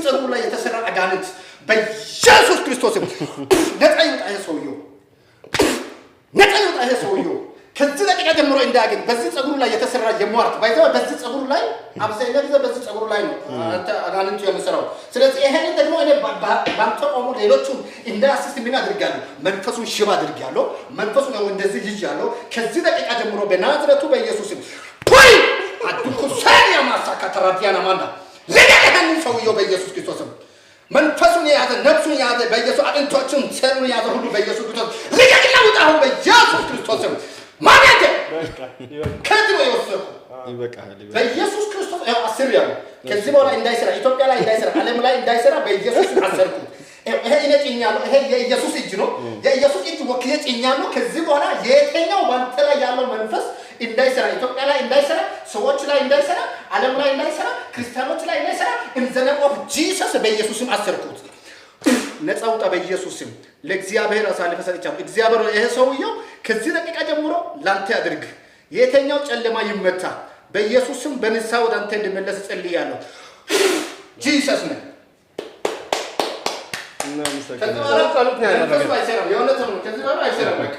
ፀጉሩ ላይ የተሰራ አጋንንት በኢየሱስ ክርስቶስ ስም ነፃ ይውጣ። ይሄ ሰውየው ነፃ ይውጣ። ይሄ ሰውየው ከዚህ ደቂቃ ጀምሮ እንዳያገኝ። በዚህ ፀጉሩ ላይ የተሰራ የሟርት by the way፣ በዚህ ፀጉሩ ላይ፣ አብዛኛው ጊዜ በዚህ ፀጉሩ ላይ ነው አንተ አጋንንቱ የምሰራው። ስለዚህ ይሄንን ደግሞ እኔ ባንተ ቆሞ ሌሎቹን እንዳያስስ ምን አድርጋለሁ? መንፈሱን ሽባ አድርጋለሁ። መንፈሱን ያው እንደዚህ ይዣለሁ። ከዚህ ደቂቃ ጀምሮ በናዝረቱ በኢየሱስ ስም ፑይ አዱኩሳኒያ ማሳካ ተራዲያና ማንዳ ልቀቅ ይሄንን ሰውየው በኢየሱስ ክርስቶስ ስም። መንፈሱን የያዘ፣ ነፍሱን የያዘ፣ በኢየሱስ አጥንቶቹን ሴሉን የያዘ ሁሉ በኢየሱስ ክርስቶስ ልቀቅና ውጣ አሁን በኢየሱስ ክርስቶስ ስም። ማን አንተ? በቃ ይበቃ። ከዚህ ነው የወሰድኩ። ይበቃል፣ ይበቃል። በኢየሱስ ክርስቶስ ያው አስሬያለሁ። ከዚህ በኋላ እንዳይሰራ፣ ኢትዮጵያ ላይ እንዳይሰራ፣ ዓለም ላይ እንዳይሰራ በኢየሱስ ስም አሰርኩት። ይሄ እኔ ጭኛለሁ። ይሄ የኢየሱስ እጅ ነው። የኢየሱስ እጅ ወክዬ ጭኛለሁ። ከዚህ በኋላ የትኛው ባንተ ላይ ያለው መንፈስ እንዳይሰራ፣ ኢትዮጵያ ላይ እንዳይሰራ፣ ሰዎች ላይ እንዳይሰራ፣ ዓለም ላይ እንዳይሰራ፣ ክርስቲያኖች ላይ እንዳይሰራ in the name of Jesus በኢየሱስ ስም አሰርኩት። ነፃ ውጣ በኢየሱስ ስም። ለእግዚአብሔር አሳልፈ ሰጥቻለሁ። እግዚአብሔር ይሄ ሰውየው ከዚህ ደቂቃ ጀምሮ ላንተ ያድርግ። የትኛው ጨለማ ይመታ በኢየሱስ ስም። በንስሐ ወደ አንተ እንዲመለስ ጸልያለሁ። Jesus ነው። ከዚህ እናመሰግናለን። በኋላ ጸሎት ነው ያደረገው። መንፈሱ አይሰራም። የእውነት ነው። ከዚህ በኋላ አይሰራም። በቃ።